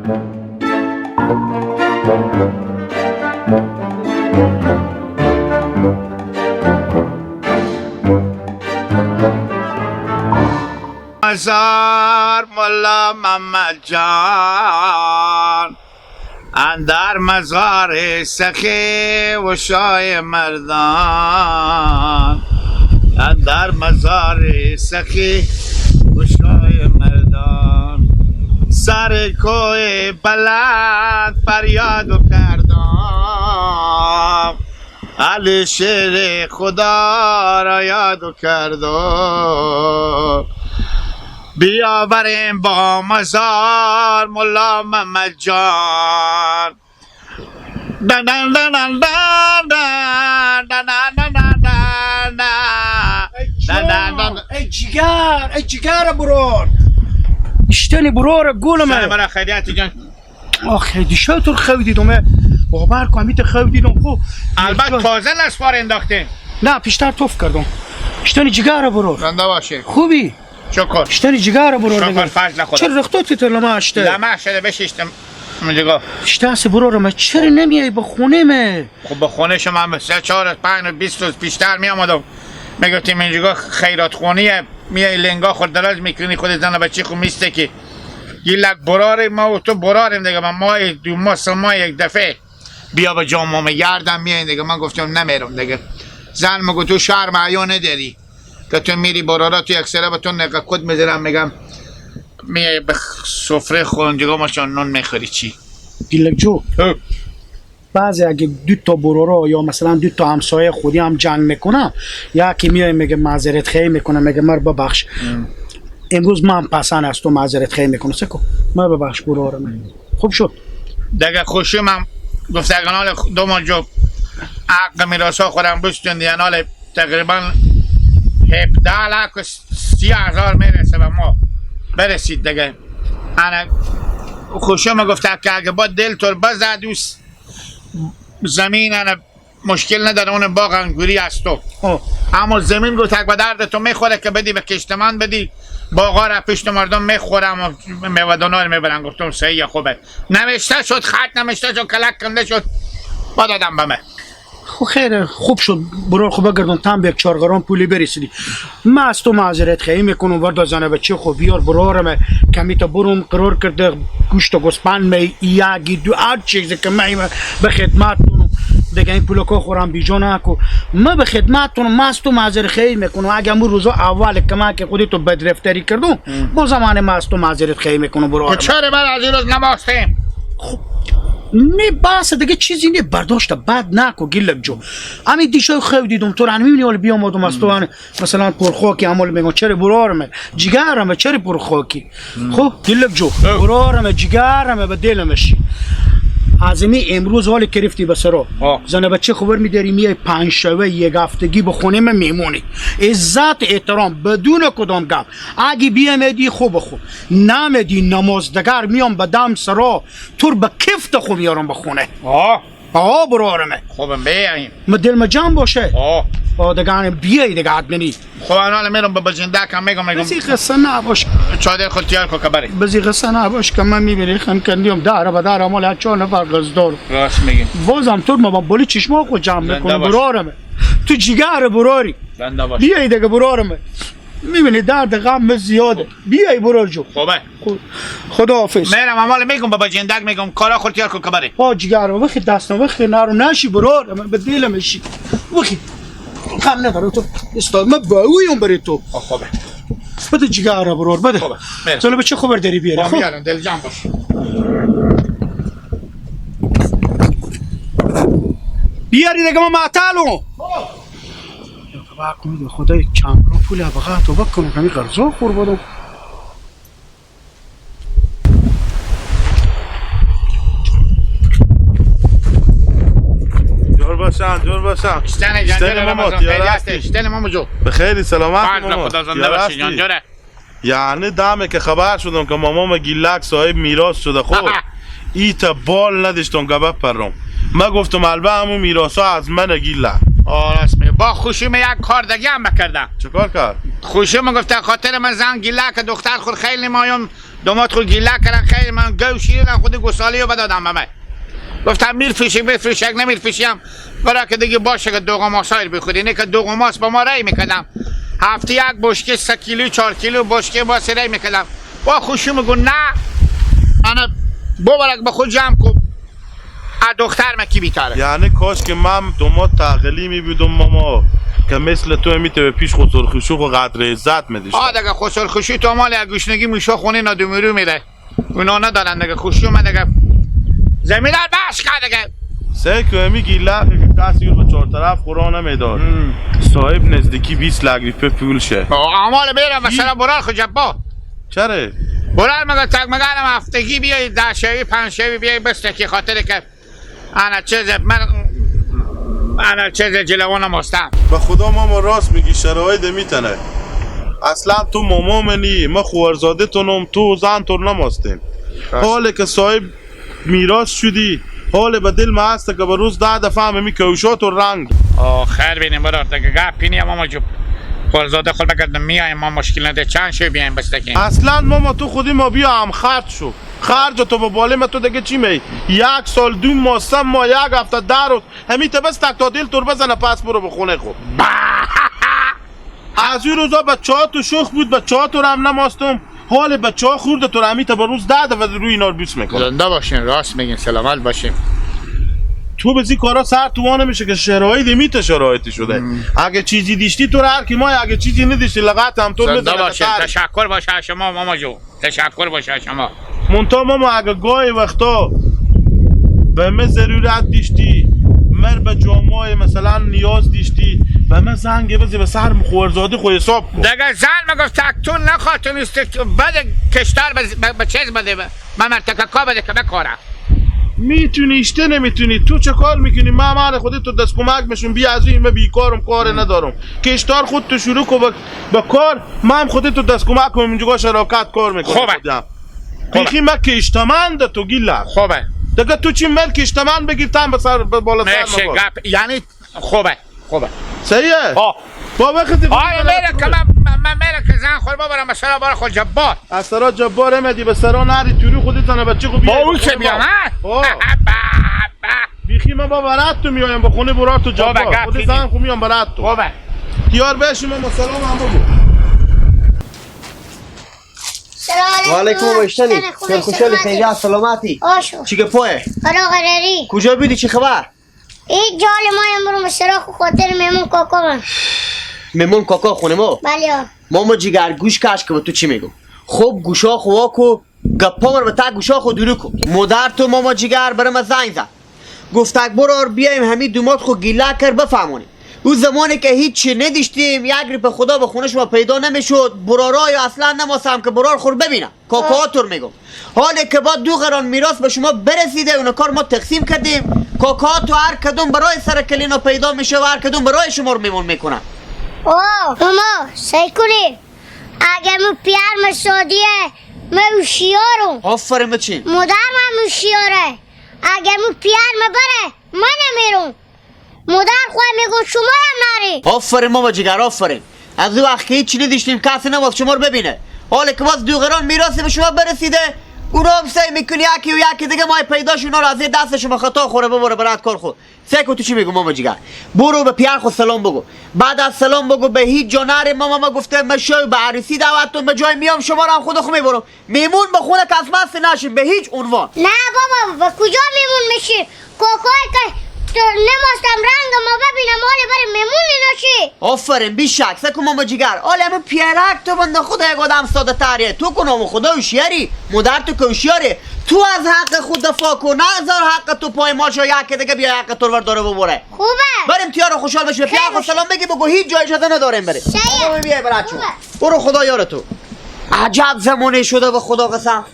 مزار ملا محمد جان اندر مزار سخی و شای مردان، اندر مزار سخی و شای مردان، سر کوه بلند فریاد و کردم، علی شیر خدا را یاد و کردم، بیاوریم با مزار ملا محمد جان. دن دن دن دن دن دن دن دن دن دن دن. ای جگر، ای جگر برار، اشتنی برار گولمه. برای خیریت جان. آخه دیشب تو خو دیدم، باور کن میت خو دیدم. خو البته تازه نسوار انداختیم. نه پیشتر توف کردم. اشتنی جگر برار. زنده باشه. خوبی؟ شکر. اشتنی جگر برار. شکر فضل خدا. چرا رختو تو لما اشته؟ لما شده بشیشتم. میگه اشته برار ما چرا نمیای به خونه مه؟ خب به خونه شما من 3 4 5 20 روز پیشتر می آمدم. میگفتیم اینجا خیرات خونیه، میای لنگا خود دراز میکنی خود زن بچه خو میسته که گیلک برار ما و تو براریم دیگه. من ماه دو ماه سه ماه یک دفعه بیا به جامعه میگردم میای دیگه. من گفتم نمیرم دیگه. زن میگه تو شرم حیا نداری که تو میری برارا تو یک سره به تو نقه کد میذارم، میگم میای به سفره خونجگاه ما چون نون میخوری چی؟ گیلک جو بعضی اگه دو تا برارا یا مثلا دو تا همسایه خودی هم جنگ میکنن، یکی میای میگه معذرت خواهی میکنه، میگه مر ببخش امروز من پسند از تو معذرت خواهی میکنم، سکو مر ببخش برارم. خوب شد دیگه. خوشی من گفت اگه دو ماه جو حق میراثا خورم بستون دیگه، حال تقریبا 17 لک و 30 هزار میرسه به ما برسید دیگه. انا خوشی من گفت که اگه با دل تو بزد زمین انا مشکل نداره، اون باغ انگوری از تو، اما زمین گفت اگه به درد تو میخوره که بدی به کشتمان بدی، باغا را پشت مردم میخورم و میوه‌دانا رو میبرن. گفتم صحیح خوبه. نوشته شد، خط نوشته شد، کلک کنده شد، با دادم به من. خب خیر خوب شد برار. خوب بگردم تام به یک 4 گرم پولی برسیدی. من از تو معذرت خواهی میکنم وردا زنه بچه خو بیار برارم کمی تا بروم قرار کرده گوشت و گوسپند می یکی دو هر چیزی که من به خدمتتونم دیگه. این پولکا خورم بیجا نکو، من به خدمتتونم، من از تو معذرت خواهی میکنم. اگه امروز روزا اول که من که خودی تو بدرفتاری کردم با زمان من از تو معذرت خواهی میکنم برارم. چرا من از این روز نماستیم؟ خب نه بس دیگه چیزی نه برداشت بد نکو گیلک جو. همین دیشب خو دیدم تو رو میبینی حالا بیامدم از تو مثلا پرخاکی عمل میگم چرا برارم جگرم چرا پرخاکی. خب گیلک جو برارم جگرم به دلمش از این امروز حال گرفتی به سرا زن بچه خبر میداری میای 5 شبه یک هفتگی به خونه من میمونی، عزت احترام بدون کدام گپ. اگه بیامدی خوب خوب، نامدی نمازدگر میام به دم سرا تور به کفت خو میارم به خونه. آه برارمه خوبم بیایم ما دل جمع باشه. آه دیگه بیای دیگه حتمنی. خب الان میرم به بجنده کم میگم بزی قصه نباش چادر خود تیار کو کبری بزی قصه نباش که من میبینی خم کندیم داره به داره مال 4 نفر قصدار. راست میگی. بازم تو ما با بولی چشما خود جمع میکنم برارمه تو جگر براری بیای دیگه برارمه. میبینی درد غم زیاده، بیای برار جو. خوبه خداحافظ. میرم امال میگم بابا جندک میگم کارا خود تیار کو کبری. ها جگر وخی دستم وخی نارو نشی برار به دلم شی وخی غم نداره تو استاد من باویم برای تو. خوبه بده جگر برار بده. خوبه تو به چه خبر داری بیاری؟ خب میارم دل جمع باش. بیاری دیگه ما معطلو. خب خدای چند پول بقیه تو بکنم کمی قرضا خور بودم. جور باشن جور باشن. اشتن ماما اشتن ماما جو بخیری سلامت ماما. خدا زنده باشی جان جوره. یعنی دمه که خبر شدم که مامام گیلک صاحب میراث شده. خب ایتا بال نداشتم که بپرم. من گفتم البه همون میراثا از من گیلک. راست میگه. با خوشی من یک کار دیگه هم بکردم. چه کار کرد؟ خوشی من گفته خاطر من زن گیلک دختر خود خیلی مایم دومات خود گیله کردن خیلی من گو شیردم خود گسالی رو بدادم به من. گفتم میرفیشی بفروشک نمیرفیشیم برای که دیگه باشه که دوغ ماسایر بخوری نه که دوغ ماس با ما رای میکردم هفته یک بشکه 3 کیلو 4 کیلو بشکه باس رای میکردم با خوشی میگو نه انا ببرک به خود جمع کن دختر مکی بیتاره. یعنی کاش که من دومات تعقلی میبودم ماما که مثل تو میته به پیش خسر خوشو و قدر عزت میدیشتم. آ دیگه خسر خوشی تو مال گوشنگی میشه خونه نادومیرو میره اونا ندارن دیگه خوشی اومد دیگه زمین رو بخش کرد دیگه. سه که میگی لغی که کسی رو به چهار طرف قرآن نمیداد صاحب نزدیکی 20 لک روپیه پول شه. اعمال میرم مثلا برار خو جبار. چرا؟ برار مگه تک مگه هفتگی بیای 10 شوی 5 شوی بیای بس که خاطر که انا چیز من انا چیز جلوانم هستم. به خدا ماما راست میگی شرایط میتنه. اصلا تو ماما منی ما خوارزاده تونم تو زن تو نماستیم. حاله که صاحب میراث شدی حال به دل ما هست که به روز 10 دفعه هم می کوشات و رنگ. آخر بینیم برار دیگه گپی نیم ماما جو خوارزاده خود بگردم میایم ما مشکل نده چند شو بیایم بس دیگه. اصلا ماما تو خودی ما بیا هم خرج شو خرج تو به باله ما تو دیگه چی می 1 سال 2 ماه 3 ماه 1 هفته 10 روز همین تا بس تک تا دل تور بزنه پس برو به خونه خود. از اون روزا بچه‌ها تو شوخ بود بچه‌ها تو هم نماستم حال بچه‌ها خورده تو همی تا به روز 10 دفعه روی اینا رو بوس میکنه. زنده باشین راست میگین سلامت باشین. تو به این کارا سر تو نمیشه که شرایط میته شرایطی شده. اگه چیزی دیشتی تو هر کی ما اگه چیزی ندیشتی لغت هم تو زنده باشین. تشکر باشه شما ماما جو تشکر باشه شما. مونتا ماما اگه گاهی وقتا به من ضرورت دیشتی مر به جامعه مثلا نیاز دیشتی به من زنگ بزنی به سر خورزاده خو حساب کن. دیگه زن میگفت تکتون نخواتونست بده کشتار به چیز بده من مرتککا بده که بکارم. میتونی اشته نمیتونی تو چه کار میکنی؟ من خودت تو دست کمک میشم بیا از این من بیکارم کار ندارم کشتار خود تو شروع کن با کار من خودت تو دست کمک کنم اینجا شراکت کار میکنم. خوبه بیخی من کشتمند تو گیلا. خوبه دیگه تو چی مل کشتمند بگیر تام به سر بالا سر ما یعنی خوبه خوبه صحیحه. با وقتی آره میره که من میره که زن خود ببرم مثلا بار خود جبار از سرا جبار امدی به سرا نری توری خودت تنه بچه خو با اون که بیام ها بیخی من با برات تو میایم با خونه برات تو جبار خود زن خو میام برات تو. خوبه دیار بشیم ما سلام هم بگو. سلام علیکم باشتنی خیلی خوشحالی خیلی سلامتی چی گپوه قراری کجا بودی چی خبر؟ این جال ما امرو مسراخ خاطر میمون کاکا من میمون کاکا خونه ما؟ بله. ماما جیگر گوش کش که به تو چی میگم خب گوشا خوا کو گپا رو به تا گوشا خو درو کو مادر تو ماما جیگر برام زنگ زد گفت برار بیایم همین دومات خو گیله کر بفهمونیم. او زمانی که هیچ نداشتیم یک ریپ خدا به خونه شما پیدا نمیشد برارای اصلا نماسم که برار خور ببینم کاکاهاتور میگم حالا که با 2 قران میراث به شما برسیده اون کار ما تقسیم کردیم کاکا تو هر کدوم برای سر کلینا پیدا میشه و هر کدوم برای شما رو میمون میکنن. اوه ماما سعی کنی اگر مو پیار مسادیه من هوشیارم. آفرین بچین مادر من هوشیاره اگر مو پیار مبره من نمیرم مادر خواه میگو شما هم نری. آفرین ماما جگر آفرین. از اون وقت که هیچی نداشتیم کسی نباز شما رو ببینه حالا که باز 2 قران میراث به شما برسیده اونا هم سعی میکنی یکی و یکی دیگه مای پیداش اونا رو از دست شما خطا خوره ببره برات کار خود. سعی کن تو چی میگم ماما جگر برو به پیار خود سلام بگو بعد از سلام بگو به هیچ جا نره. ماما ما گفته من شو به عروسی دعوتتون به جای میام شما رو هم خود خو میبرم میمون به خونه کس مست نشین به هیچ عنوان. نه بابا به کجا میمون میشی کوکای که نماستم رنگ ما ببینم حالی برای میمون نشی. آفرین بی شک سکو ماما جگر حالی همه پیرک تو بنده خدا یک آدم ساده تریه تو کنم خدا هوشیاری مادر تو که هوشیاره تو از حق خود دفاع کن نذار حق تو پای ما شو یک دیگه بیا حق تو ور داره ببره. خوبه بریم تیار خوشحال بشیم پیار خود سلام بگی بگو هیچ جای اجازه نداریم بریم. بیای برات برو خدا یار تو. عجب زمانی شده به خدا قسم.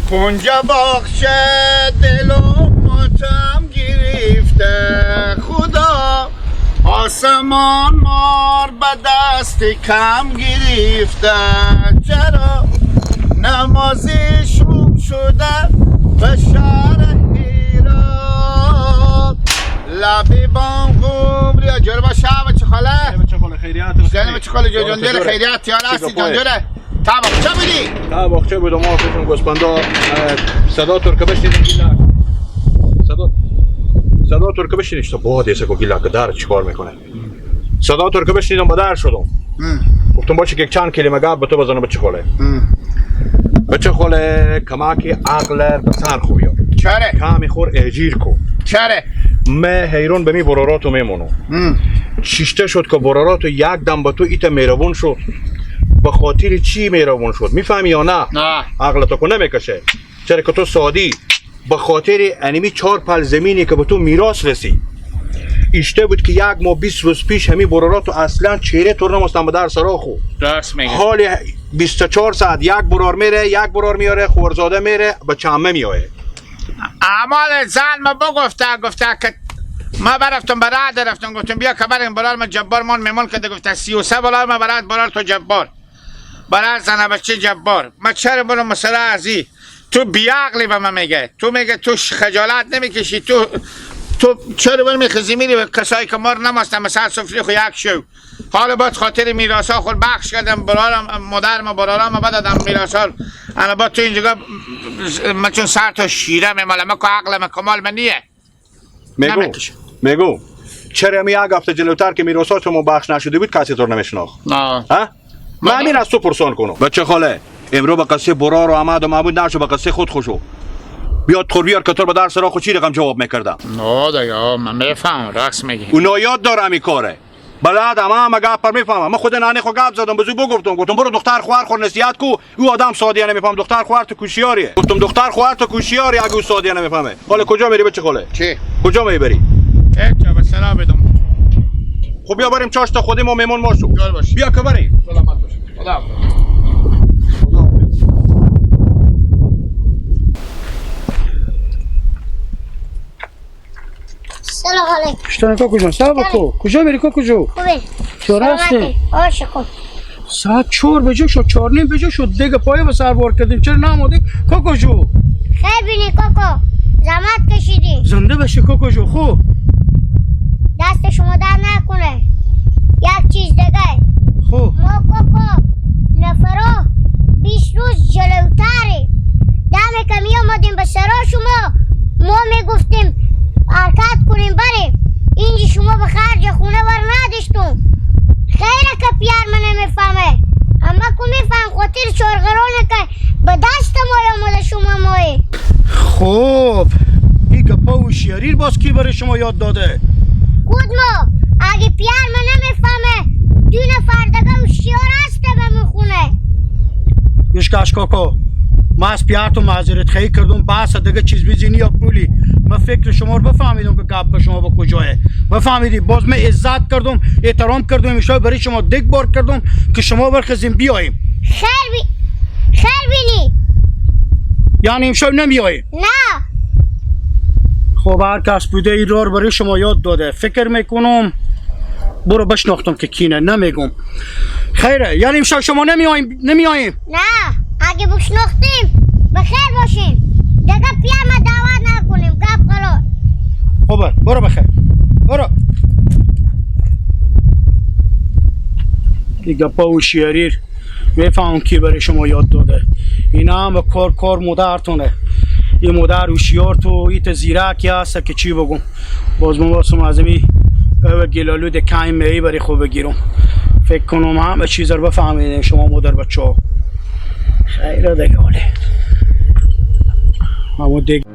کنجا باغچه دلم ماتم گرفته خدا آسمان مار به دست کم گرفته چرا نمازی شوم شده به شهر هرات لبی بام قمری جربا شب چه خاله؟ چه خاله خیریت چه خاله جان جان خیریت یار هستی جان جوره تا باغچه بودی؟ تا باغچه بودم ما پیشم گوسفندا صدا ترکه بشنیدم گیلک صدا ترکه بشنیدم باد ایسا کو گیلک در چیکار میکنه صدا ترکه بشنیدم با در شدم گفتم باشه که چند کلمه گپ به تو بزنم بچه خاله بچه خاله کمک عقل به سر خوبی چاره کمی خور اجیر کو چاره مه حیرون به می براراتو میمونم چیشته شد که براراتو یک دم به تو ایت مهربون شد به خاطر چی مهربون شد میفهمی یا نه؟ نه عقل تو نمیکشه چرا که تو سادی به خاطر انیمی 4 پل زمینی که به تو میراث رسید ایشته بود که یک ماه 20 روز پیش همین براراتو اصلا چهره تو نماستم به در سرا خو راست میگه حال 24 ساعت یک برار میره یک برار میاره خورزاده میره به چمه میایه اعمال زن ما بگفته گفته که ما برفتم براد رفتم گفتم بیا که بریم برار ما جبار مان میمون کرده گفته 33 برار ما براد برار تو جبار برای زن بچه جبار ما چرا برم مسئله ازی تو بیعقلی به من میگه تو میگه تو خجالت نمیکشی تو چرا بر میخزی میری به کسایی که ما رو نماستن مثلا سفری خو یک شو حالا باید خاطر میراثا خود بخش کردم برارم مادرم برارم بدادم میراثا انا با تو اینجا من چون سر تا شیره میمالم من که عقل من کمال من نیه میگو چرا می یک هفته جلوتر که میراثا شما بخش نشده بود کسی تو رو نمیشناخت نه ها من همین از تو پرسان کنم بچه خاله امرو به قصه برار و احمد و محمود نشو به قصه خود خوشو بیاد خور بیار که تو به درس را خود چی رقم جواب میکردم نه دیگه من میفهم راست میگی اونا یاد دارم این کاره بلد هم گپ پر میفهمم من خود ننه خو گپ زدم بزو بگفتم گفتم برو دختر خواهر خود نصیحت کو او آدم سادیه نمیفهم دختر خواهر تو کوشیاریه گفتم دختر خواهر تو کوشیاری اگه او سادیه نمیفهمه حالا کجا میری بچه خاله چی کجا میبری هیچ به سلام بدم خب بیا بریم چاشت خودی ما میمون ما شو بیا که بریم سلامت باش خدا سلام علیکم. شتانه کاکو جان سلام کو کجا میری کاکو جو؟ خوبه. چرا هستی؟ آشه خوب. ساعت 4 بجه شد 4:30 بجه شد دیگه پایه به سر بار کردیم چرا نامدی کاکو جو؟ خیر بینی کاکو زحمت کشیدی. زنده باشی کاکو جو خوب. دست شما در نکنه. یک چیز دیگه. خوب. ما کاکو نفرا 20 روز جلوتری دم که می آمدیم به سرا شما ما میگفتیم حرکت کنیم بریم اینجا شما به خرج خونه بر نداشتم خیره که پیار من نمیفهمه اما که میفهم خاطر چارغرانه که به دست ما آمده شما مایه. خب این گپا و شیریر باز کی برای شما یاد داده؟ خود ما اگه پیار من نمیفهمه دو نفر دیگه هوشیار هسته به من خونه. گوش کش کاکا ما از پیارتون معذرت خواهی کردم بحث دیگه چیز بیزی یا پولی من فکر شما رو بفهمیدم که گپ شما با کجاه بفهمیدی باز من عزت کردم احترام کردم همیشه برای شما دیگ بار کردم که شما برخزیم بیاییم. خیر بینی یعنی امشب نمیاییم؟ نه. خب هر کس بوده این راه برای شما یاد داده فکر میکنم برو بشناختم که کینه نمیگم خیره یعنی امشب شما نمیاییم؟ نمیاییم نه اگه بشناختیم بخیر باشیم دیگه پیام دعوت نکنیم گپ خلاص. خب برو بخیر برو. این گپا و شیریر میفهم کی برای شما یاد داده اینا هم کار مادرتونه این مادر هوشیار تو ایت زیرکی هست که چی بگم باز من واسم از می گلالود کم می برای خوب بگیرم فکر کنم همه چیز رو بفهمیدین شما مادر بچه ها. خیلی دیگه حاله همون دیگه.